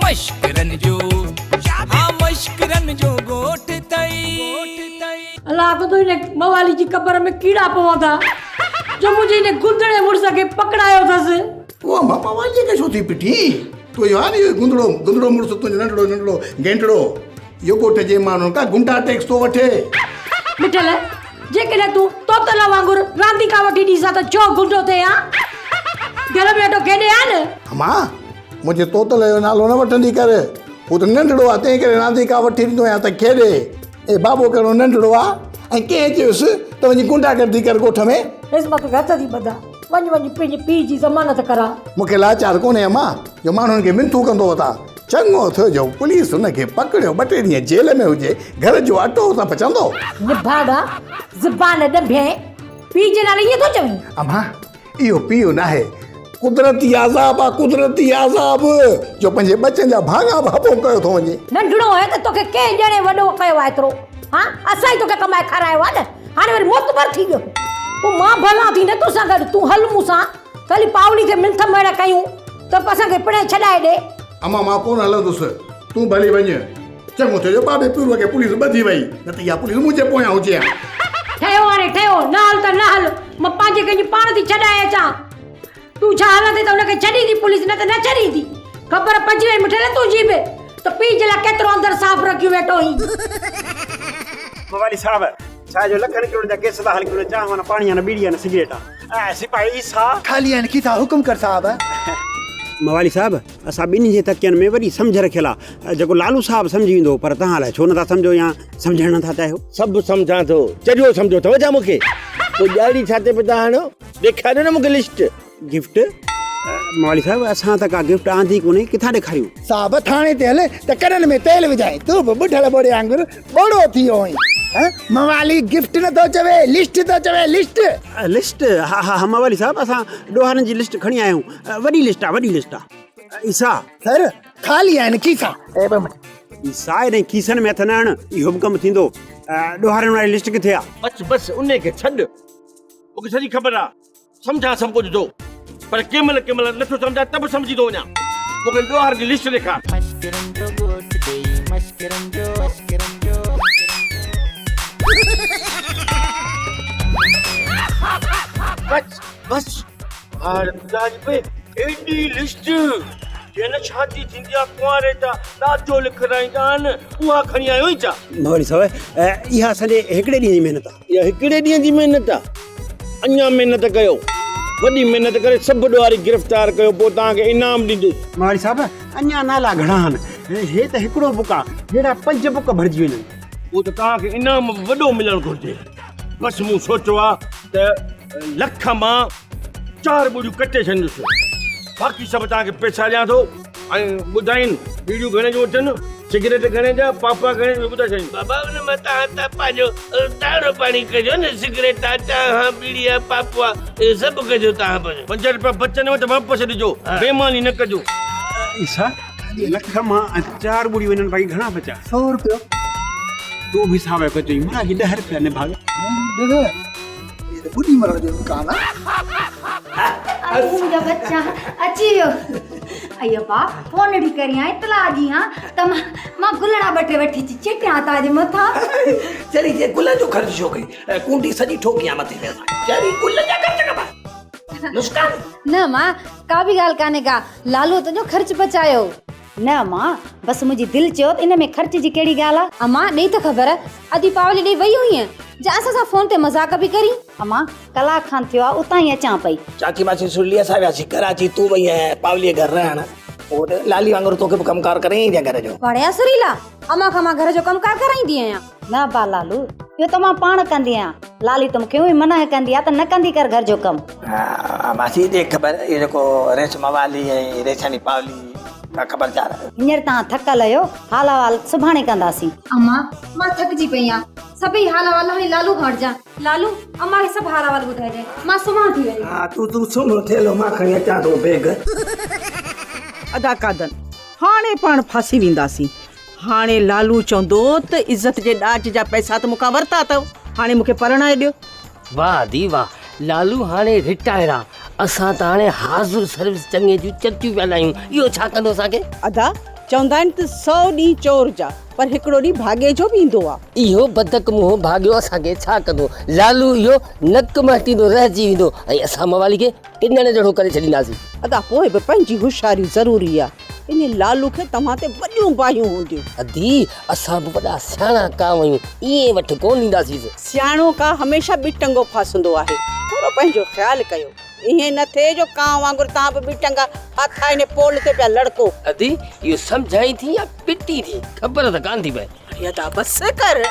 مشڪرن جو ها مشڪرن جو ڳوٺ ٿئي. الله ڪندو هن موالي جي قبر ۾ ڪيڙا پوندا جو منهنجي هن گندڙي مڙس کي پڪڙايو اٿس. تون امان مواليء کي ڇو ٿي پٽين؟ تون اهو آهي نه اهو گندڙو گندڙو مڙس تنهنجو ننڍڙو ننڍڙو گينڊڙو اهو ڳوٺ جي ماڻهن کان گنڊا ٽيڪس ٿو وٺي. مٺل جيڪڏهن تون طوطل وانگر رانديڪا وٺي ڏينس ها ته ڇو گنڊو ٿئي ها؟ گهر ۾ ويٺو کيڏي ها نه. امان منهنجي طوطل جو نالو نه وٺندي ڪر. هو ته ننڍڙو آهي تنهن ڪري رانديڪا وٺي ڏيندو آهيان ته کيڏي. اي بابو ڪهڙو ننڍڙو آ ۽ ڪنهن چيس ته وڃي گنڊا گردي ڪر ڳوٺ ۾. هيس مان توکي هٿ ٿي ٻڌان، وڃ وڃي پنهنجي پيء جي ضمانت ڪراء. مون کي لاچار ڪونهي امان، جو ماڻهن کي منٿون ڪندو وتان. چڱو ٿيو جو پوليس هن کي پڪڙيو، ٻه ٽي ڏينهن جيل ۾ هجي، گهر جو اٽو ته پچندو. نڀاڳا، زبان ڏنڀين، پيء جي نالي ائين ٿو چوين؟ امان، اهو پيء ناهي، قدرتي عذاب آ، قدرتي عذاب، جو پنهنجي ٻچن جا ڀاڱا به هپون ڪيو ٿو وڃي. ننڍڙو آهين ته توکي ڪنهن ڄڻي وڏو ڪيو آ ايترو؟ ها، اسان ئي توکي ڪمائي کارايو آ نه، هاڻي وري معتبر ٿي ويو. پوء مان ڀلان ٿي نه توسان گڏ، تون هل مون سان، ته هلي پاولي کي منٿ ميڙ ڪيون ته اسان کي پڻهين ڇڏائي ڏي. امان مان ڪونه هلندس، تون ڀلي وڃ. چڱو ٿيو جو بابي پيروء کي پوليس ٻڌي وئي، نه ته اها پوليس منهنجي پويان هجي ها. ٺهيو هاڻي ٺهيو، نه هل ته نه هل، مان پنهنجي ڪنهن جي پاڻ ٿي ڇڏائي اچان. تون ڇا هلندين ته ان کي ڇڏيندي پوليس نه ته نه ڇڏيندي. خبر پئجي وئي مٺل تنهنجي به ته پيء جي لاء ڪيترو اندر صاف رکيون ويٺو هئين. موالي صاحب، ڇا جو لکن ڪروڙن جا ڪيس ٿا هلن ڪيون نه چانهه نه پاڻي نه ٻيڙي نه سگريٽ آ. سپاهي عيسيٰ. خالي آهن کيسا حڪم ڪر صاحب. موالي صاحب، اسان ٻنهي جي تڪين ۾ وڏي سمجهه رکيل آ، جيڪو لالو صاحب سمجهي ويندو هو، پر توهان الائي ڇو نٿا سمجهو يا سمجهڻ نٿا چاهيو. سڀ سمجهان ٿو، چريو سمجهو اٿو ڇا مون کي؟ پوء ڄاڙي ڇا تي پيا ٿا هڻو؟ ڏيکاريو نه مون کي لسٽ. گفٽ؟ موالي صاحب، اسان ته ڪا گفٽ آندي ڪونهي، ڪٿان ڏيکاريون؟ صاحب، ٿاڻي تي هل ته ڪنن ۾ تيل وجهائين، تون به ٻڍل ٻوڙي وانگر ٻوڙو ٿي ويو آهين. موالي گفٽ نٿو چوي، لسٽ ٿو چوي، لسٽ. لسٽ؟ ها ها موالي صاحب، اسان ڏوهارين جي لسٽ کڻي آيا آهيون، وڏي لسٽ آ، وڏي لسٽ آ. عيسيٰ! سر، خالي آهن کيسا. عيسيٰ، ايڏانهن کيسن ۾ هٿ نه هڻ، اهو به ڪم ٿيندو. ڏوهارين واري لسٽ ڪٿي آ؟ بس بس، انهي کي ڇڏ، مون کي سڄي خبر آ. سمجهان سڀ ڪجهه ٿو، پر ڪنهن مهل ڪنهن مهل نٿو سمجهان ته به سمجهي ٿو وڃان. مون کي ڏوهارين جي لسٽ ڏيکار. مشڪرن جو ڳوٺ ڏيئي مشڪرن جو مشڪرن جو. بس بس هاڻ خدا جي پئي ايڏي لسٽ جنھن شادي ٿيندي آ ڪنواري جا ڏاجو لکرائيندا آھن اها کڻي آيو آھين ڇا؟ مولوي صاحب اها اسان جي هڪڙي ڏينهن جي محنت آ. اها هڪڙي ڏينهن جي محنت آ اڃا محنت ڪيو وڏي محنت ڪري سڀ ڏوهاري گرفتار ڪيو پوء توهان کي انعام ڏيندس. مولوي صاحب اڃا نالا گهڻا آھن هي ته هڪڙو بڪ آ ههڙا پنج بڪ ڀرجي وڃن. پوء ته توهان کي انعام به وڏو ملڻ گهرجي. بس مون سوچيو آ ته لک مان چار ٻڙيون ڪٽي ڇڏيندس باقي سڀ توهان کي پئسا ڏيان ٿو ۽ ٻڌائين ٻيڙيون گهڻي جون اچن سگريٽ گهڻي جا پاپا گهڻي جو ٻڌائي ڇڏين. بابا ان مان توهان ته پنهنجو تاڙو پاڻي ڪجو نه سگريٽ آ چانهه آ ٻيڙي آ پاپو آ اهو سڀ ڪجو توهان پنهنجو. پنج روپيا بچنو ته واپس ڏجو بيماني نه ڪجو. عيسيٰ لک مان چار ٻڙيون وڃن باقي گهڻا بچا؟ سو روپيو. تون به حساب ڪر چئي مرا هي 10 روپيا نڀاڳ. 10 هي ته ٻڏي مرڻ جو امڪان آ. ادي منهنجا ٻچا اچي ويو. اي ابا فون ڏي ڪريان اطلاع ڏيان ته مان گلڙا ٻه ٽي وٺي اچي چٽيان تان جي مٿان. چري جي گلن جو خرچ ڇو ڪئي ڪونڊي سڄي ٺوڪيان مٿي ۾ اسان چري گلن جا خرچ ڪبا نسڪان. نه مان ڪا به ڳالهه ڪانهي ڪا لالو تنهنجو خرچ بچايو. نه امان، بس منهنجي دل چيو ته ان ۾ خرچ جي ڪهڙي ڳالهه آ. امان، ڏئي ته خبر، ادي پاولي ڏي وئي هئينء، جا اسان سان فون تي مذاق پئي ڪرين. امان، ڪلاڪ کن ٿيو آ، اتان ئي اچان پئي. چاچي ماسي سرلي اسان وياسين ڪراچي، تون وئي آهين پاوليء گهر رهڻ، پوء ته لالي وانگر توکي به ڪم ڪار ڪري ايندين گهر جو. وڙيا سريلا، امان کان مان گهر جو ڪم ڪار ڪرائيندي آهيان. نه ابا لالو، اهو ته مان پاڻ ڪندي آهيان. لالي ته مون کي اونئي منع ڪندي آ ته نه ڪندي ڪر گهر جو ڪم. ها ماسي ڏي خبر، اهو جيڪو ريس موالي ۽ ريساڻي پاولي ڪا خبر چار. هينئر توهان ٿڪل آهيو، حال احوال سڀاڻي ڪنداسين. امان، مان ٿڪجي پئي آهيان. سڀئي حال احوال هاڻي لالو کان وٺجان. لالو، امان کي سڀ حال احوال ٻڌائجانء. مان سمهان ٿي وڃي. ها تون تون سمهه، ٿيلهو مان کڻي اچان ٿو بيگ. ادا قادن، هاڻي پاڻ ڦاسي وينداسين. هاڻي لالو چوندو ته عزت جي ڏاج جا پئسا ته مون کان ورتا اٿئو، هاڻي مون کي پرڻائي ڏيو. واهه ادي واهه، لالو هاڻي رٽائر آ، اسان ته هاڻي حاضر سروس چڱي جون چرچيون پيا لاهيون، اهو ڇا ڪندو اسان کي؟ ادا، چوندا آهن ته سئو ڏينهن چور جا پر هڪڙو ڏينهن ڀاڳئي جو به ايندو آ. اهو بدڪ منهن ڀاڳيو اسان کي ڇا ڪندو؟ لالو اهو نڪ مهٽيندو رهجي ويندو ۽ اسان موالي کي پنڻ جهڙو ڪري ڇڏينداسين. ادا پوء به پنهنجي هوشياري ضروري آ. انهي لالو کي توهان تي وڏيون باهيون هونديون. ادي اسان به وڏا سياڻا ڪانء آهيون، ائين وٺ ڪونه ڏينداسينس. سياڻو ڪانء هميشه ٻه ٽنگو ڦاسندو آهي. ٿورو پنهنجو خيال ڪيو. ائين نه ٿئي جو ڪانء وانگر توهان به ٻه ٽنگا ڦاٿا انهي پول تي پيا لڙڪو. ادي اهو سمجهائين ٿي يا پٽين ٿي خبر ته ڪانه ٿي پئي. اڙي ادا بس ڪر.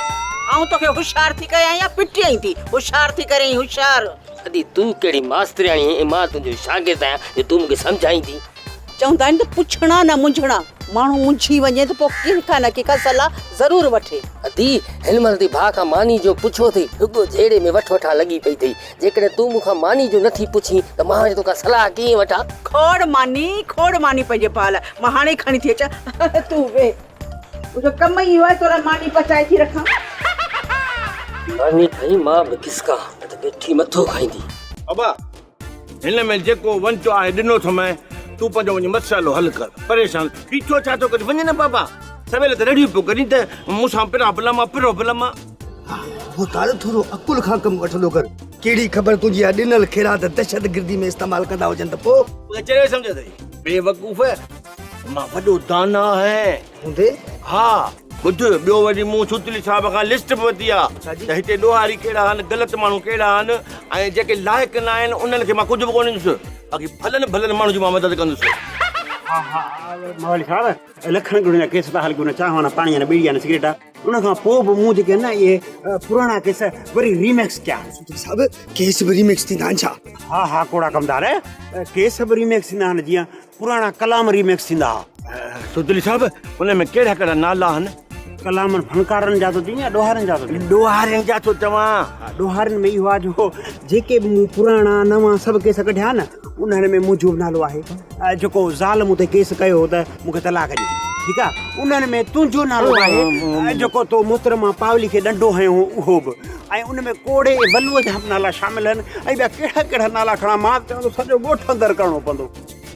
آئون توکي هوشيار ٿي ڪيان يا پٽيائين ٿي. هوشيار ٿي ڪريائين هوشيار. ادي تون ڪهڙي ماسترياڻي آهين ۽ مان تنهنجو شاگرد آهيان جو تون مون کي سمجهائين ٿي. چوندا آهن ته پڇڻا نه منجهڻا. ماڻهو منجهي وڃي ته پوء ڪنهن کان نه ڪنهن کان صلاح ضرور وٺي. ادي، هن مهل تائين ڀاء کان ماني جو پڇيو اٿئي، رڳو جهيڙي ۾ وٺ وٺان لڳي پئي اٿئي. جيڪڏهن تون مون کان ماني جو نٿي پڇين ته مان وري توکان صلاح ڪيئن وٺان؟ کوڙ ماني، کوڙ ماني پنهنجي ڀاء لاء. مان هاڻي ئي کڻي ٿي اچان. تون ويهه. منهنجو ڪم ئي اهو آهي، تو لاء ماني پچائي ٿي رکان. ماني کائي مان به کسڪان، نه ته ويٺي مٿو کائيندي. ابا، هن ۾ جيڪو ونچو آهي ڏنو اٿمئي، تون پنهنجو وڃي مسئلو حل ڪر. پريشان بيٺو ڇا ٿو ڪرين؟ وڃ نه بابا، سويل ته رڙيون پيو ڪرين ته مون سان پرابلم آ، پرابلم آ. ڀوتار ٿورو عقل کان ڪم وٺندو ڪر. ڪهڙي خبر تنهنجي اها ڏنل خيرات دهشتگردي ۾ استعمال ڪندا هجن ته پوء؟ مون کي چريو سمجهيو اٿئي؟ بيوقوف، مان وڏو داناء آهيان. هوندي؟ ها، ٻڌ، ٻيو وري مون سوتلي صاحب کان لسٽ به ورتي آ ته هتي ڏوهاري ڪهڙا آهن، غلط ماڻهو ڪهڙا آهن ۽ جيڪي لائق نه آهن انهن کي مان ڪجهه به ڪونه ڏيندس، باقي ڀلن ڀلن ماڻهن جي مان مدد ڪندس. ها ها موالي صاحب، لکن ڪروڙن جا ڪيس ٿا هلڪيون نه چانهه نه پاڻي نه ٻيڙي نه سگريٽ ان کان پوء به مون جيڪي آهن نه اهي پراڻا ڪيس وري ريمڪس ڪيا. سوتلي صاحب، ڪيس به ريمڪس ٿيندا آهن ڇا؟ ها ها ڪوڙا ڪمدار، ڪيس به ريمڪس ٿيندا آهن جيئن پراڻا ڪلام ريمڪس ٿيندا ها. سوتلي صاحب ان ۾ ڪهڙا ڪهڙا نالا آهن؟ ڪلامن فنڪارن جا ٿو چئين يا ڏوهارين جا ٿو چئين؟ ڏوهارين جا ٿو چوان. ها ڏوهارين ۾ اهو آهي جو جيڪي به مون پراڻا نوان سڀ ڪيس ڪڍيا نه انهن ۾ منهنجو به نالو آهي. جيڪو زال مون تي ڪيس ڪيو هو ته مون کي طلاق ڏي ٺيڪ آهي انهن ۾ تنهنجو نالو آهي جيڪو تو محترمه پاولي کي ڏنڊو هنيو هو اهو به ۽ ان ۾ ڪوڙي ۽ ولوء جا به نالا شامل آهن ۽ ٻيا ڪهڙا ڪهڙا نالا کڻان مان ته چوان ٿو سڄو ڳوٺ اندر ڪرڻو پوندو.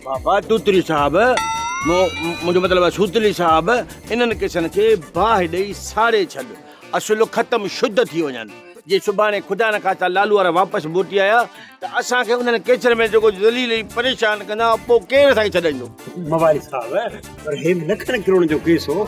بابا توتري صاحب، منهنجو مطلب آهي سوتلي صاحب، انهن ڪيسن کي باهه ڏئي ساڙي ڇڏ، اصل ختم شد ٿي وڃن. جي سڀاڻي خدا نخواسته لالو وارا واپس موٽي آيا ته اسان کي انهن ڪيسن ۾ جيڪو ذليل ۽ پريشان ڪندا، پوء ڪير اسان کي ڇڏائيندو؟ موالي صاحب، پر هي به لکن ڪروڙن جو ڪيس هو،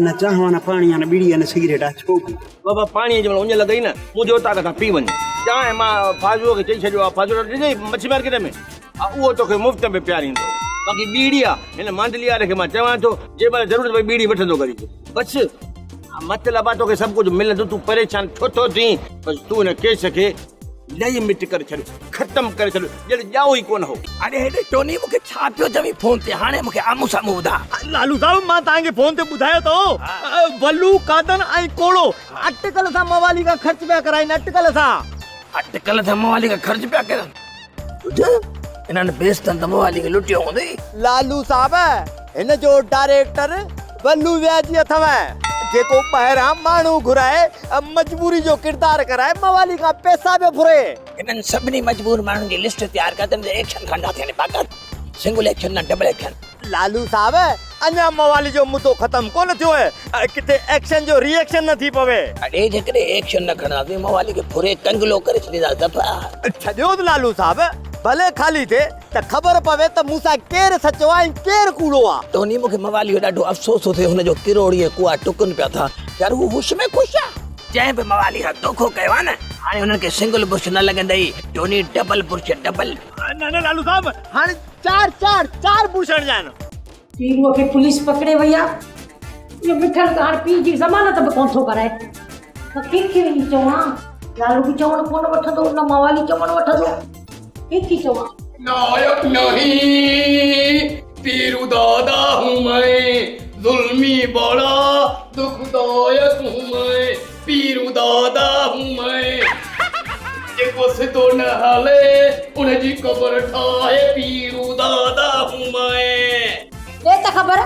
نه چانهه آ نه پاڻي آ نه ٻيڙي آ نه سگريٽ آ، ڇو ڀلا؟ بابا پاڻيء جي مهل اڃ لڳئي نه، منهنجي اوطاق تان پي وڃ. چانهه مان فاضوء کي چئي ڇڏيو آ، فاضو ڏٺئي مڇي مارڪيٽ ۾؟ ها اهو توکي مفت ۾ پياريندو. باقي ٻيڙي آ، هن مانڊلي واري کي مان چوان ٿو، جنهن مهل ضرورت پئي ٻيڙي وٺندو ڪرين. بس مطلب آ توکي سڀ ڪجهه ملندو، تون پريشان ڇو ٿو ٿين؟ بس تون هن ڪيس کي لئي مٽ ڪري ڇڏ، ختم ڪري ڇڏ، ڄڻ ڄائو ئي ڪونه هو. اڙي هيڏي ٽوني مون کي ڇا پيو چوين فون تي، هاڻي مون کي آمهون سامهون ٻڌاء. لالو صاحب مان توهان کي فون تي ٻڌايو ته هو، ولو، قادن ۽ ڪوڙو اٽڪل سان موالي کان خرچ پيا ڪرائين، اٽڪل سان. اٽڪل سان موالي کان خرچ پيا ڪرن؟ ٻڌ، انهن بيستن ته موالي کي لٽيو هوندئي. لالو صاحب، هن جو ڊائريڪٽر ولو وياجي اٿو، جيڪو ٻاهران ماڻهو گهرائي مجبوري جو ڪردار ڪرائي موالي کان پئسا پيو ڦري. انهن سڀني مجبور ماڻهن جي لسٽ تيار ڪر ته ان تي ايڪشن کڻندا ٿين باقاعده سنگل ايڪشن نه ڊبل ايڪشن. لالو صاحب، اڃا موالي جو مدو ختم ڪونه ٿيو آهي، ڪٿي ايڪشن جو ري ايڪشن نه ٿي پوي. اڙي جيڪڏهن ايڪشن نه کڻنداسين موالي کي ڦري ڪنگلو ڪري ڇڏينداسين دفعا. ڇڏيوس لالو صاحب، ڀلي خالي ٿئي ته خبر پوي ته مون سان ڪير سچو آ ۽ ڪير ڪوڙو آ. ٽوني مون کي موالي جو ڏاڍو افسوس ٿو ٿئي هن جو ڪروڙين ڪوئا ٽڪن پيا ٿا يار هو هوش ۾ خوش آ. جنهن به موالي سان دوکو ڪيو آ نه هاڻي هنن کي سنگل برش نه لڳندئي ٽوني ڊبل برش ڊبل. نه نه لالو صاحب هاڻي چار چار چار برش هڻجان. پيروء کي پوليس پڪڙي وئي آ. اهو مٺل ته هاڻ پيء جي ضمانت به ڪونه ٿو ڪرائي. ته ڪنهن کي وڃي چوان؟ لالو به چوڻ ڪونه وٺندو، نه موالي چوڻ وٺندو. ڪنهن کي چوان؟ نائڪ نهين پيرو دادا هون مين ظلمي بڙا دکدائڪ هون مين پيرو دادا هون مين جيڪو سڌو نه هلي ان جي قبر ٺاهي پيرو دادا هون مين. ڏي ته خبر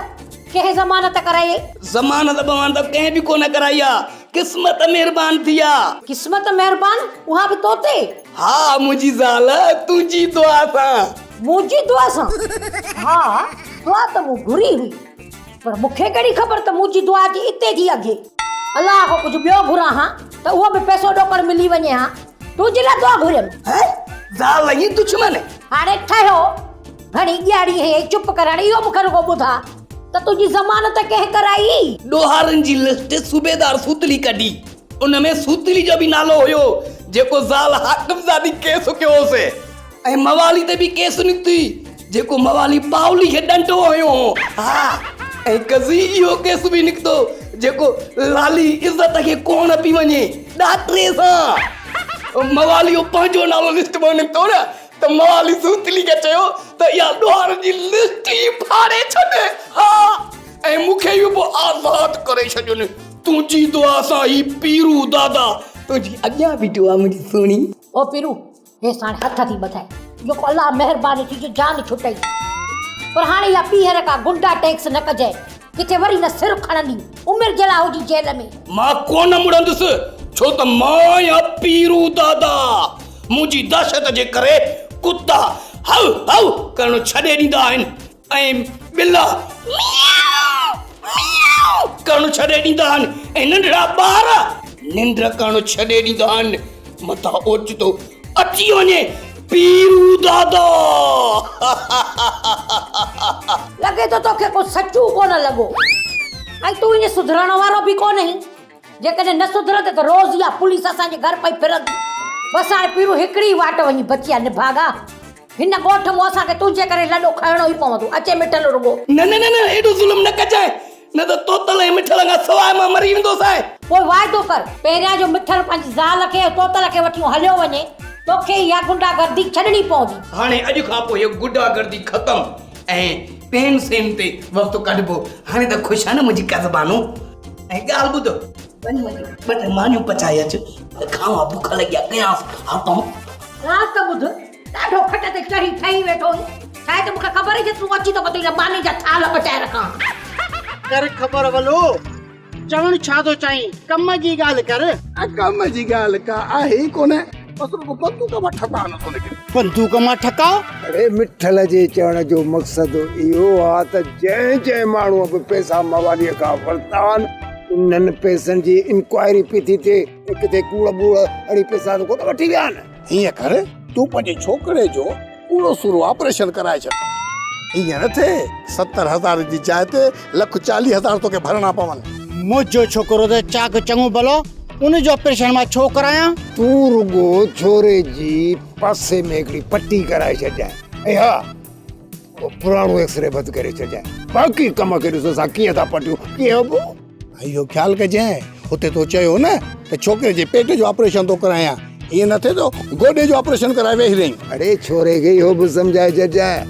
ڪنهن ضمانت ڪرائي؟ ضمانت بمانت ڪنهن به ڪونه ڪرائي آ قسمت مهربان ٿي آ. قسمت مهربان اها به تو تي؟ ها منهنجي زال تنهنجي دعا سان. منهنجي دعا سان؟ ها دعا ته مون گهري هئي. پر مون کي ڪهڙي خبر ته منهنجي دعا اچي اتي ٿي اگهي. الله کان ڪجهه ٻيو گهران ها ته اهو به پئسو ڏوڪڙ ملي وڃي ها. تنهنجي لاء دعا گهريم. هه زال ۽ دشمن. هاڻي ٺهيو، گهڻي ڄاڙي هنئين چپ ڪر هاڻي اهو مون کي رڳو ٻڌاء ته تنهنجي ضمانت ڪنهن ڪرائي؟ ڏوهارين جي لسٽ صوبيدار سوتلي ڪڍي. ان ۾ سوتلي جو به نالو هيو جيڪو زال حاڪم زادي ڪيس ڪيو هوس ۽ موالي تي به ڪيس نڪتي جيڪو موالي پاولي کي ڏنڊو هنيو هو. ها ۽ قضي اهو ڪيس به نڪتو جيڪو لالي عزت کي ڪونه پي وڃي ڏاٽري سان موالي جو پنهنجو نالو لسٽ مان نڪتو نه ته موالي سوتلي کي چيو ته اها ڏوهارن جي لسٽ ئي ڦاڙي ڇڏ. ها ۽ مون کي به پوء آزاد ڪري ڇڏين. تنهنجي دعا سان هي پيرو دادا تنهنجي اڳيان بيٺو آ منهنجي سهڻي. او پيرو هيس هاڻي هٿ ٿي ٻڌائي جيڪو الله مهرباني ٿي جو جان ڇٽئي پر هاڻي اها ٻيهر ڪا گنڊا ٽيڪس نه ڪجانء ڪٿي وري نه سر کڻندين عمر جي لاء هجي جيل ۾. مان ڪونه مڙندس ڇو ته مان آهيان پيرو دادا منهنجي دهشت جي ڪري ڪتا هؤ هؤ ڪرڻ ڇڏي ڏيندا آهن ۽ ٻلا ميائو ميائو ڪرڻ ڇڏي ڏيندا آهن ۽ ننڍڙا ٻار ننڊ ڪرڻ ڇڏي ڏيندا آهن متان اوچتو اچي وڃي پيرو دادا. لڳي ٿو توکي ڪو سچو ڪونه لڳو ۽ تون ائين سڌرڻ وارو به ڪونهين. جيڪڏهن نه سڌرندين ته روز اها پوليس اسان جي گهر پئي ڦرندي. بس هاڻي پيرو هڪڙي ئي واٽ وڃي بچي آهي نڀاڳا. هن ڳوٺ مون اسان کي تنهنجي ڪري لڏو کڻڻو ئي پوندو. اچي مٺل رڳو. نه نه نه نه ايڏو ظلم نه ڪجانء نه ته توتل ۽ مٺل کان سواء مان مري ويندوسانء. پوء واعدو ڪر، پهريان جو مٺل پنهنجي زال کي ۽ توتل کي وٺيون هليو وڃي، توکي اها غنڊا گردي ڇڏڻي پوندي. هاڻي اڄ کان پوء هيء غنڊا گردي ختم ۽ پين سين تي وقت ڪڍبو. هاڻي ته خوش آهي نه منهنجي ڪزبانو. ۽ ڳالهه ٻڌ، وڃ وڃي ٻه ٽي مانيون پچائي اچ ته کاوان بک لڳي آ ڪيانس هٿون. ڳالهه ته ٻڌ، ڏاڍو کٽ تي چڙهي ٺهي ويٺو هئين، ڇاهي ته مون کي خبر هئي ته تون اچين ته مان تنهنجي لاء ماني جا ٿالهه پچائي رکان. ڪر خبر ولو، چوڻ ڇا ٿو چاهين، ڪم جي ڳالهه ڪر. ڪم جي ڳالهه ڪا آهي ئي ڪونه، بس رڳو بندوق مان ٺڪاء نٿو نڪري. بندوق مان ٺڪاء؟ اڙي مٺل جي چوڻ جو مقصد اهو آ ته جنهن جنهن ماڻهوء به پئسا مواليء کان ورتا آهن، انهن پئسن جي انڪوائري پئي ٿي ٿئي ته ڪٿي ڪوڙ ٻوڙ اڙي پئسا ته ڪونه وٺي ويا آهن. هيئن ڪر، تون پنهنجي ڇوڪري جو ڪوڙو سورو آپريشن ڪرائي ڇڏ. ائين نه ٿئي 70 هزار جي جاء تي 1,40,000 توکي ڀرڻا پون. منهنجو ڇوڪرو ته چاڪ چڱو ڀلو، ان جو آپريشن مان ڇو ڪرايان؟ تون رڳو ڇوري جي پاسي ۾ هڪڙي پٽي ڪرائي ڇڏجانء ۽ ها اهو پراڻو ايڪسري بند ڪري ڇڏجانء. باقي ڪم کي ڏسو اسان ڪيئن ٿا پٽيون، ڪيئن ابو؟ اهو خيال ڪجانء، هتي تو چيو نه ته ڇوڪري جي پيٽ جو آپريشن ٿو ڪرايان، ائين نه ٿئي ته گوڏي جو آپريشن ڪرائي ويهي رهين. اڙي ڇوري کي اهو به سمجهائي ڇڏجانء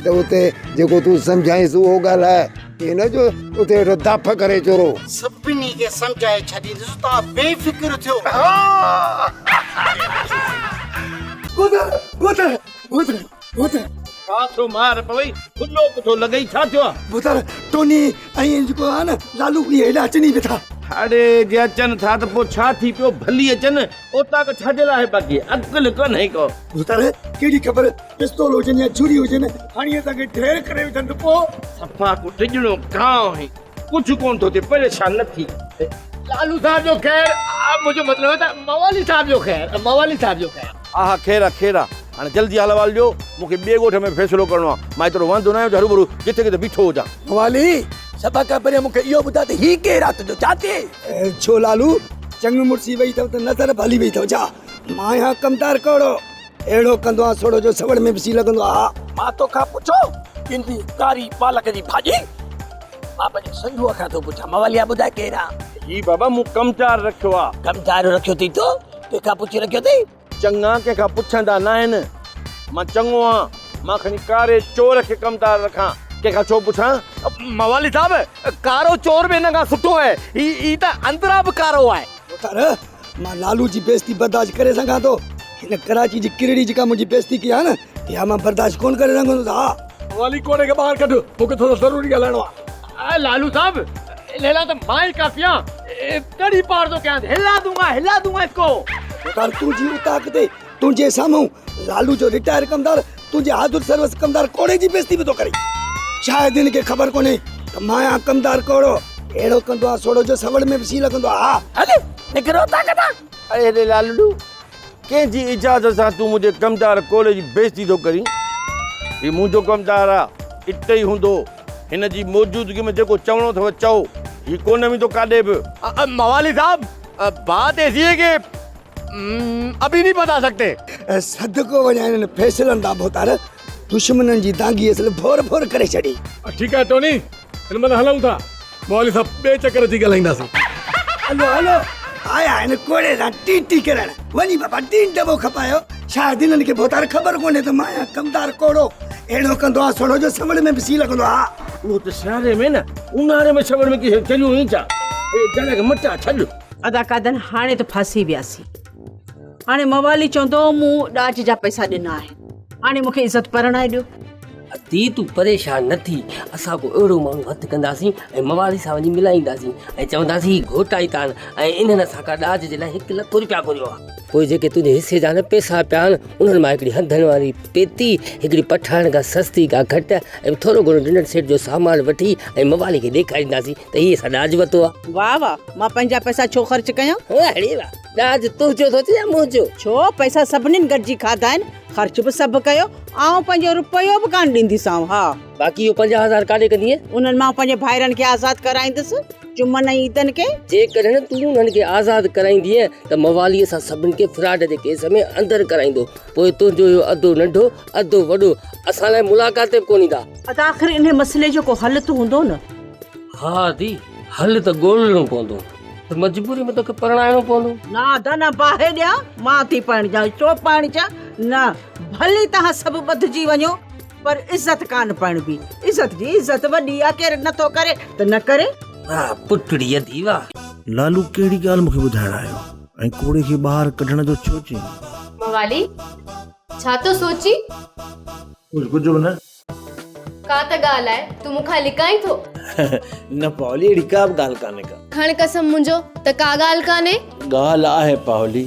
ته اتي جيڪو تون سمجهائينس اهو ڳالهائي، ائين نه جو اتي ويٺو داڦ ڪري چورو. سڀني کي سمجهائي ڇڏيندس، توهان بي فڪر ٿيو. ڀوتر! ڀوتر! ڀوتر! ڀوتر! ڇا ٿيو مار پوئي، کلو پٺو لڳئي ڇا ٿيو آ؟ ڀوتر! ٽوني ۽ جيڪو آ نه لالو اهي هيڏا اچن ئي پيا ٿا. اڙي جي اچن ٿا ته پوء ڇا ٿي پيو، ڀلي اچن، اوطاق ڇا جي لاء آهي باقي عقل ڪونهي ڪو. ڀوتر! ڪهڙي خبر پستول هجن يا ڇري هجن، هڻي اسان کي ڍير ڪري وجهن ته پوء؟ صفا ڪو ڊڄڻو ڪانء آهين، ڪجهه ڪونه ٿو ٿئي، پريشان نه ٿي. لالو صاحب جو خير، منهنجو مطلب آهي ته موالي صاحب جو خير، موالي صاحب جو خير. آها خير آ خير آ، هاڻي جلدي حال احوال ڏيو، مون کي ٻئي ڳوٺ ۾ فيصلو ڪرڻو آ، مان ايترو واندو ناهيان جو هروڀرو جٿي ڪٿي بيٺو هجان. موالي، سڀ کان پهريان مون کي اهو ٻڌاء ته هي ڪير آ تنهنجو جاتي؟ ڇو لالو، چڱي مڙسي وئي اٿو ته نظر به هلي وئي اٿو ڇا؟ مان آهيان ڪمدار ڪوڙو. اهڙو ڪندو آهيان سوڙهو جو سوڙ ۾ به سي لڳندو آهي. مان توکان پڇيو ڪندي ڪاري پالڪ جي ڀاڄي؟ مان پنهنجي سنڌوء کان ٿو پڇان مواليا ٻڌاء ڪير آ؟ هي بابا مون ڪمدار رکيو آ. ڪمدار رکيو اٿئي تو؟ ڪنهن کان پڇي رکيو اٿئي؟ چڱا ڪنهن کان پڇندا ناهن. مان چڱو آهيان. مان کڻي ڪاري چور کي ڪمدار رکان ڪنهن کان ڇو پڇان؟ موالي صاحب ڪارو چور به هن کان سٺو آهي. هي ته اندران به ڪارو آهي. ڀوتار مان لالو جي بيعزتي برداشت ڪري سگهان ٿو، هن ڪراچي جي ڪرڙي جيڪا منهنجي بيعزتي ڪئي آهي نه، اها مان برداشت ڪونه ڪري سگهندس، ها. والي ڪوڙي کي ٻاهر ڪڍ، مون کي ٿورو ضروري ڳالهائڻو آهي. لالو صاحب، انهيء لاء ته مان ئي ڪافي آهيان، تڙي پار ٿو ڪيانس، هلا دونگا، هلا دونگا اس ڪو. ڀوتار تنهنجي اوطاق تي، تنهنجي سامهون لالو جو رٽائر ڪمدار تنهنجي حاضر سروس ڪمدار ڪوڙي جي بيعزتي به ٿو ڪري. شايد هن کي خبر ڪونهي ته مان آهيان ڪمدار ڪوڙو، اهڙو ڪندو آ سوڙو جو سوڙ ۾ به سين لڳندو آ. ها. هل نڪرو اتان کان. اڙي هيڏي لالڙو، ڪنهن جي اجازت سان تون منهنجي ڪمدار ڪوڙي جي بيعزتي ٿو ڪرين؟ هي منهنجو ڪمدار آ، اتي ئي هوندو. هن جي موجودگي ۾ جيڪو چوڻو اٿئو چئو، هي ڪونه ويندو ڪاڏي به. موالي صاحب، بات ايسي هي ڪي اڀي نهين بتا سڪتي. صدقو وڃان انهن فيصلن تان ڀوتار، دشمنن جي دانگي اصل ڀور ڀور ڪري ڇڏي. ٺيڪ آهي ٽوني، هن مهل هلون ٿا. موالي صاحب ٻئي چڪر اچي ڳالهائينداسين. هلو هلو، آيا آهن ڪوڙي سان ٽي ٽي ڪرڻ. وڃي بابا ٽين ڊٻو کپايو. شايد هنن کي ڀوتار خبر ڪونهي ته مان آهيان ڪمدار ڪوڙو. اهڙو ڪندو آ سوڙهو جو سوڙ ۾ به سين لڳندو آ. اهو ته سياري ۾ نه اونهاري ۾ سوڙ ۾ ڪي چريو آهين ڇا؟ اي جهڙ کي مٽا ڇڏ. ادا قادن هاڻي ته ڦاسي وياسين. هاڻي موالي چوندو مون ڏاج جا پئسا ڏنا آهن. هاڻي مون کي عزت پرڻائي ڏيو. ادي تون پريشان نه ٿي، اسان ڪو اهڙو ماڻهو هٿ ڪنداسين ۽ موالي سان وڃي ملائينداسين ۽ چونداسين هي گهوٽائتا آهن ۽ انهن اسان کان ڏاج جي لاء هڪ لک رپيا گهريو آهي. پوء جيڪي تنهنجي حصي جا نه پئسا پيا آهن انهن مان هڪڙي هنڌن واري پيتي، هڪڙي پٺاڻ کان سستي ڪا کٽ ۽ ٿورو گهڻو ڊنر سيٽ جو سامان وٺي ۽ موالي کي ڏيکارينداسين ته هي اسان ڏاج ورتو آهي. واهه واهه، مان پنهنجا پئسا ڇو خرچ ڪيان؟ اڙي واهه، ڏاج تنهنجو ٿو اچي يا منهنجو؟ ڇو، پئسا سڀنين گڏجي کاڌا آهن، خرچ به سڀ ڪيو، آئون پنهنجو رپيو به ڪانه ڏينديسانء، ها. باقي اهو 50 هزار ڪاڏي ڪندينء؟ انهن مان پنهنجي ڀائرن کي آزاد ڪرائيندس، جمعن ۽ عيدن کي. جيڪڏهن تون انهن کي آزاد ڪرائيندينء ته موالي اسان سڀن کي فراڊ جي ڪيس ۾ اندر ڪرائيندو، پوء تنهنجو اهو ادو ننڍو، ادو وڏو اسان لاء ملاقات تي به ڪونه ايندا. ادا آخر انهي مسئلي جو ڪو حل ته هوندو نه؟ ها ادي، حل ته ڳولڻو پوندو. ته مجبوري ۾ توکي پرڻائڻو پوندو. نه ادا نه باهه ڏيان مان ٿي پرڻجان ڇو پرڻجان نه ڀلي توهان سڀ ٻڌجي وڃو پر عزت ڪانه پرڻبي عزت جي عزت وڏي آ ڪير نٿو ڪري ته نه ڪري. واهه پٽڙي ادي واهه. لالو ڪهڙي ڳالهه مون کي ٻڌائڻ آيو ۽ ڪوڙي کي ٻاهر ڪڍڻ جو ڇو چيائين؟ موالي ڇا ٿو سوچين؟ ڪجهه به نه. ڪا ته ڳالهه آهي، تون مون کان لڪائين ٿو. نه پاولي، اهڙي ڪا به ڳالهه ڪانهي ڪا. کڻ قسم منهنجو ته ڪا ڳالهه ڪانهي. ڳالهه آهي پاولي،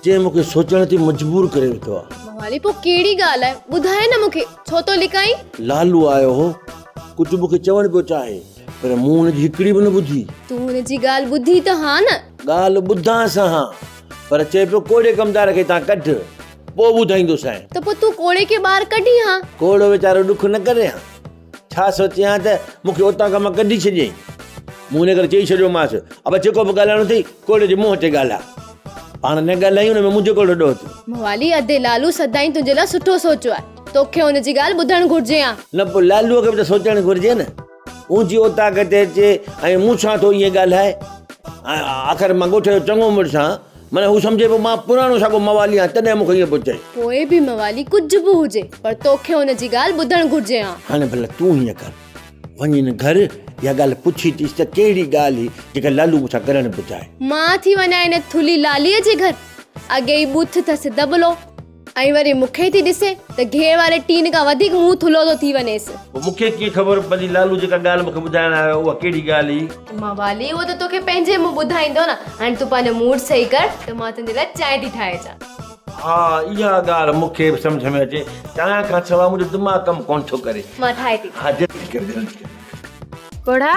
جنهن مون کي سوچڻ تي مجبور ڪري وڌو آهي. موالي پوء ڪهڙي ڳالهه آهي، ٻڌاء نه مون کي، ڇو ٿو لڪائين؟ لالو آيو هو، ڪجهه مون کي چوڻ پيو چاهي، پر مون هن جي هڪڙي به نه ٻڌي. تون هن جي ڳالهه ٻڌي ته ها نه؟ ڳالهه ٻڌانس ها، پر چئي پيو ڪوڙي ڪمدار کي هتان ڪڍ. پوء ٻڌائيندوسانء. ته پوء تون ڪوڙي کي ٻاهر ڪڍين ها. ڪوڙو ويچارو ڏک نه ڪري ها. ڇا سوچين ها ته مون کي اتان کان مان ڪڍي ڇڏيائين. مون ان ڪري چئي ڇڏيومانس، ابا جيڪو به ڳالهائڻو اٿئي ڪوڙي جي منهن تي ڳالهاء. پاڻ نه ڳالهايون ان ۾ منهنجو ڪهڙو ڏوهه ٿيو. موالي ادي لالو سدائين تنهنجي لاء سٺو سوچيو آهي. توکي هن جي ڳالهه ٻڌڻ گهرجي ها. نه پوء لالوء کي به ته سوچڻ گهرجي نه. منهنجي اوطاق تي اچي ۽ مون سان ٿو ائين ڳالهائي. آخر مان ڳوٺ جو چڱو مڙس آهيان. معنيٰ هو سمجهي پيو مان پراڻو ساڳو موالي آهيان تڏهن مون کي ائين پيو چئي. پوء به موالي ڪجهه به هجي پر توکي هن جي ڳالهه ٻڌڻ گهرجي ها. هاڻي ڀلا تون هيئن ڪر، وڃ هن گهر اها ڳالهه پڇي اچيس ته ڪهڙي ڳالهه هئي جيڪا لالو مون سان ڪرڻ پيو چاهي. مان ٿي وڃان هن ٿلهي لاليء جي گهر، اڳي ئي ٻوٿ اٿس دٻلو. ۽ وري مون کي ٿي ڏسي ته گيهه واري ٽين کان وڌيڪ منهن ٿلهو ٿو ٿي وڃيس. پوء مون کي ڪيئن خبر پوندي لالو جيڪا ڳالهه مون کي ٻڌائڻ آيو اها ڪهڙي ڳالهه هئي؟ موالي اهو ته توکي پنهنجي منهن ٻڌائيندو نه. هاڻي تون پنهنجو موڊ صحيح ڪر ته مان تنهنجي لاء چانهه ٿي ٺاهي اچان. ها اها ڳالهه مون کي به سمجهه ۾ اچي. چانهه کان سواء منهنجو دماغ ڪم ڪونه ٿو ڪري. مان ٺاهي ٿي اچان. ها جلدي ڪر جلدي ڪر. پوڙها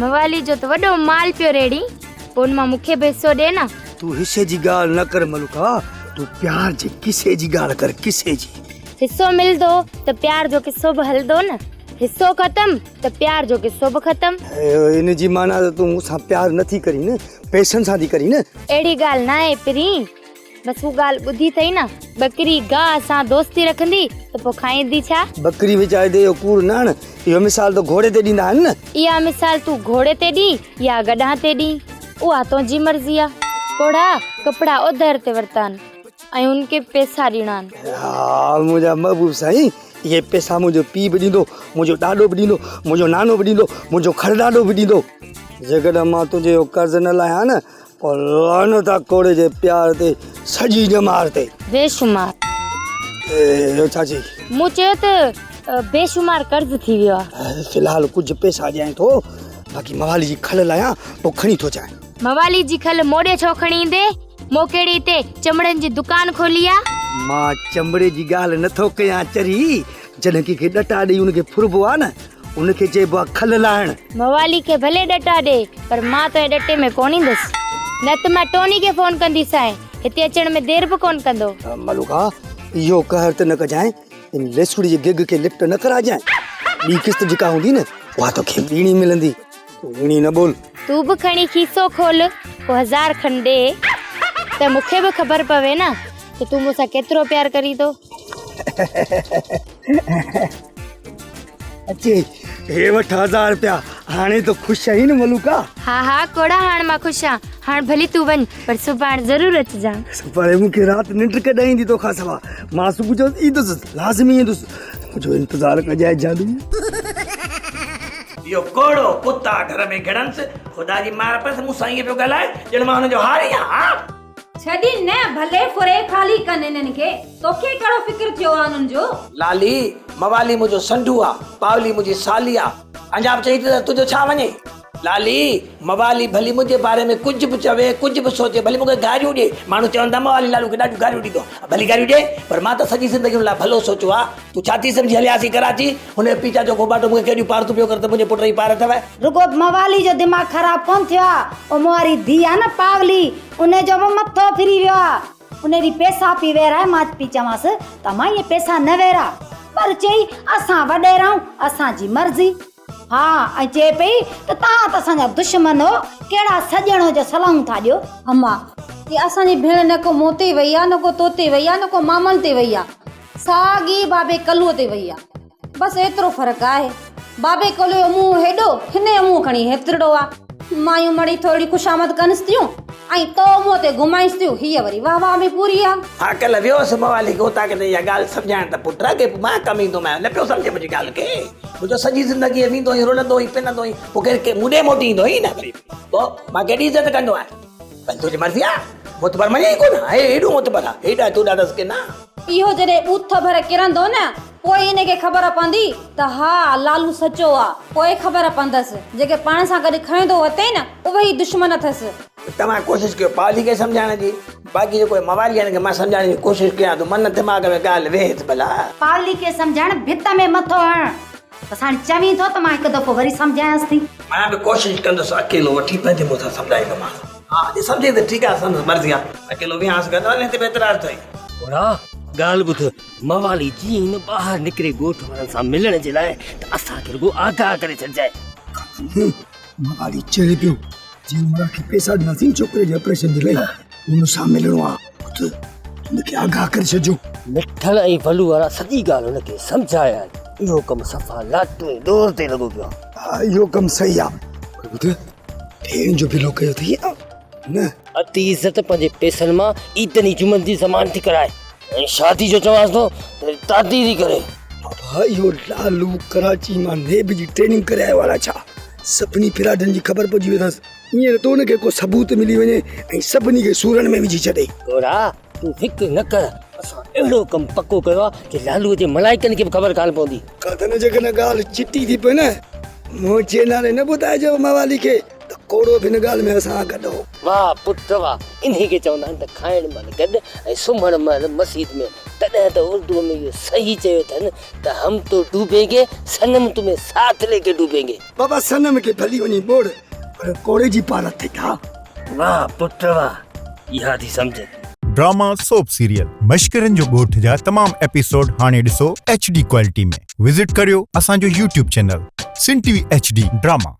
موالي جو ته وڏو مال پيو ريڙهين، پوء ان مان مون کي به حصو ڏي نه. تون حصي جي ڳالهه نه ڪر ملوڪا، تون پيار جي قصي جي ڳالهه ڪر، قصي جي. حصو ملندو ته پيار جو قصو به هلندو نه، حصو ختم ته پيار جو قصو به ختم. ان جي معنيٰ ته تون مون سان پيار نه ٿي ڪرين، پئسن سان ٿي ڪرين نه. اهڙي ڳالهه ناهي پرين. بس هو ڳالهه ٻڌي اٿئي نه، ٻڪري گاهه سان دوستي رکندي ته پوء کائيندي ڇا؟ ٻڪري وچاري تي اهو ڪوڙ نه هڻ، اهو مثال ته گهوڙي تي ڏيندا آهن نه. اها مثال تون گهوڙي تي ڏين يا گڏهه تي ڏين، اها تنهنجي مرضي آ. پوڙها ڪپڙا اوڌر تي ورتا آهن ۽ هن کي پئسا ڏيڻا آهن. ها منهنجا محبوب سائين، اهي پئسا منهنجو پيء به ڏيندو، منهنجو ڏاڏو به ڏيندو، منهنجو نانو به ڏيندو، منهنجو کڙڏاڏو به ڏيندو. جيڪڏهن مان تنهنجو اهو قرض نه لاهيان نه پوء لعنت آ ڪوڙي جي پيار تي سڄي ڄمار تي. بيشمار. اهو ڇا چئي؟ مون چيو ته بيشمار قرض ٿي ويو آ. في الحال ڪجهه پئسا ڏيانء ٿو، باقي موالي جي کل لاهيان پوء کڻي ٿو اچانء. موالي جي کل موڏي ڇو کڻي ايندين؟ مون ڪهڙي هتي چمڙن جي دڪان کولي آ؟ مان چمڙي جي ڳالهه نه ٿو ڪيان چري، جڏهن ڪنهن کي ڏٽا ڏئي ان کي ڦربو آ نه، ان کي چئبو آ کل لاهڻ. موالي کي ڀلي ڏٽا ڏي پر مان تنهنجي ڏٽي ۾ ڪونه ايندس. نه ته مان ٽوني کي فون ڪنديسانء، هتي اچڻ ۾ دير به ڪونه ڪندو. ملوڪا، اهو قهر ته نه ڪجانء، ان ليسوڙي جي گگ کي لفٽ نه ڪرائجانء. ٻي قسط جيڪا هوندي نه، اها توکي ٻيڻي ملندي. تون ٻيڻي نه ٻول. تون به کڻي کيسو کول، ڪو هزار کن ڏي ته مون کي به خبر پوي نه ته تون مون سان ڪيترو پيار ڪرين ٿو. اچي هي وٺ هزار رپيا هاڻي ته خوش آهين نه ملوڪا. ها ها ڪوڙا هاڻ مان خوش آهيان هاڻ ڀلي تون وڃ پر سڀاڻ ضرور اچجان. سڀاڻي مون کي رات ننڊ ڪڏهن ايندي توکان سوا مان صبح جو ايندس لازمي ايندس منهنجو انتظار ڪجانء جانو. اهو ڪوڙو ڪتا گهر ۾ گهڙنس خدا جي مار پيس مون سان ائين پيو ڳالهائي ڄڻ مان هن جو هاري آهيان ها. ڇڏين نه ڀلي ڦري خالي ڪن انهن کي توکي ڪهڙو فڪر ٿيو آ انهن جو. لالي، موالي منهنجو سنڍو آ، پاولي منهنجي سالي آ. اڃا به چئين ٿي ته تنهنجو ڇا وڃي؟ لالي، موالي ڀلي منهنجي باري ۾ ڪجهه به چوي، ڪجهه به سوچي، ڀلي مون کي گاريون ڏي. ماڻهو چون ٿا موالي لالو کي ڏاڍيون گاريون ڏيندو آ. ڀلي گاريون ڏي، پر مان ته سڄي زندگي هن لاء ڀلو سوچيو آ. تون ڇا ٿي سمجهين هلياسين ڪراچي، هن جو پيء چاچو گهوٻاٽو مون کي ڪيڏيون پارتون پيو ڪري ته منهنجي پٽ جي پارت اٿئو. رڳو موالي جو دماغ خراب ڪونه ٿيو آ، او مون واري ڌيء آ نه پاولي، ان جو به مٿو ڦري ويو آ. ان ڏينهن پئسا پئي ويرائي، مان پئي چوانس ته امان اهي پئسا نه ويراء، پر چئي اسان وڏيرا آهيون، اسان جي مرضي. ها ۽ چئي پئي ته توهان ته اسان جا دشمن هو، ڪهڙا سڄڻ هو جو صلاحون ٿا ڏيو. امان، هي اسان جي ڀيڻ نه ڪو مون تي وئي آ، نه ڪو تو تي وئي آ، نه ڪو مامن تي وئي آ. ساڳي بابي ڪلوء تي وئي آ. بس ايترو فرق آهي. بابي ڪلوء جو منهن هيڏو، هن جو منهن کڻي هيترڙو آ. مايون مڙئي ٿورڙي خوشامد ڪنس ٿيون ۽ تو منهن تي گهمائينس ٿيون. هيء وري واهه واهه ۾ پوري آ. ها ڪلهه ويو هوس موالي کي اوطاق تي اها ڳالهه سمجهائڻ ته پٽ اڳي به مان ڪم ايندومانء نه پيو سمجهي منهنجي ڳالهه کي. منهنجو سڄي زندگي ويندو هئين رلندو هئين پنندو هئين پوء ڪير مون ڏي موٽي ايندو هئين نه وري پوء مان ڪيڏي عزت ڪندو آهيان. پر تنهنجي مرضي آ. معتبر مڃي ئي ڪونه. هي هيڏو معتبر آ. هيڏا توڏا اٿس ڪي نه. اهو جڏهن ٻوٿ ڀر ڪرندو نه، پوء ان کي خبر پوندي ته ها لالو سچو آ. پوء خبر پوندس. جيڪي پاڻ سان گڏ کڻندو وتي نه، اهي ئي دشمن اٿس. توهان ڪوشش ڪيو پاولي کي سمجهائڻ جي. باقي جيڪو هي موالي آهن کي مان سمجهائڻ جي ڪوشش ڪيان ٿو. من دماغ ۾ ڳالهه ويهي ته ڀلا. پاولي کي سمجهائڻ ڀت ۾ مٿو هڻڻ. بس هاڻي چوين ٿو ته مان هڪ دفعو وري سمجهايانس ٿي. مان به ڪوشش ڪندس اڪيلو وٺي پنهنجي منهن سان سمجهائيندومانس. ها جي سمجهي ته ٺيڪ آ سندس مرضي آ. اڪيلو ويهانس گڏ وري هتي به اعتراض اٿئي. ڀوڙا ڳالهه ٻڌ، موالي جيئن ئي نه ٻاهر نڪري ڳوٺ وارن سان ملڻ جي لاء ته اسان کي رڳو آگاهه ڪري ڇڏجانء. موالي چئي پيو جنهن مرا کي پئسا ڏناسين ڇوڪري جي آپريشن جي لاء ان سان ملڻو آ. ٻڌ ان کي آگاهه ڪري ڇڏجو. مٺل ۽ ولو وارا سڄي ڳالهه هن کي سمجهايا آهن. اهو ڪم صفا لاٽون ۽ ڏور تي لڳو پيو آ. ها اهو ڪم صحيح آ پر ٻڌ ڀيڻ جو بلو ڪيو اٿئي يا نه؟ اتي عزت پنهنجي پئسن مان عيدن ۽ جمعن جي زمان ٿي ڪرائي ۽ شادي جو چوانس ٿو ته تادي ٿي ڪري. بابا اهو لالو ڪراچي مان نيب جي ٽريننگ ڪري آيو آ ڇا؟ سڀني فراڊن جي خبر پئجي وئي اٿس. ائين نه ته ان کي ڪو ثبوت ملي وڃي ۽ سڀني کي سورن ۾ وجهي ڇڏي. گورا تون فڪر نه ڪر اسان اهڙو ڪم پڪو ڪيو آ جو لالوء جي ملائڪن کي به خبر ڪانه پوندي. ڪاٿن جيڪڏهن ڳالهه چٽي ٿي پئي نه منهنجي نالي نه ٻڌائجو موالي کي ته ڪوڙو به هن ڳالهه ۾ اسان سان گڏ هو. واهه پٽ واهه انهي کي چوندا آهن ته کائڻ مهل گڏ ۽ سمهڻ مهل مسيت ۾. تڏهن ته اردوء ۾ اهو صحيح چيو اٿن ته هم تو ڊوبين گي صنم تمهين ساٿ ليڪي ڊوبين گي. بابا صنم کي ڀلي وڃي ٻوڙ پر ڪوڙي جي پار اٿئي ٿا. واهه پٽ واهه اها ٿي سمجهه. ڊراما سوپ سيريل مشڪرن جو ڳوٺ جا تمام ايپيسوڊ هاڻي ڏسو ايڇ ڊي ڪوالٽي ۾ وزٽ ڪريو اسان جو YouTube channel Sindh T V H D drama.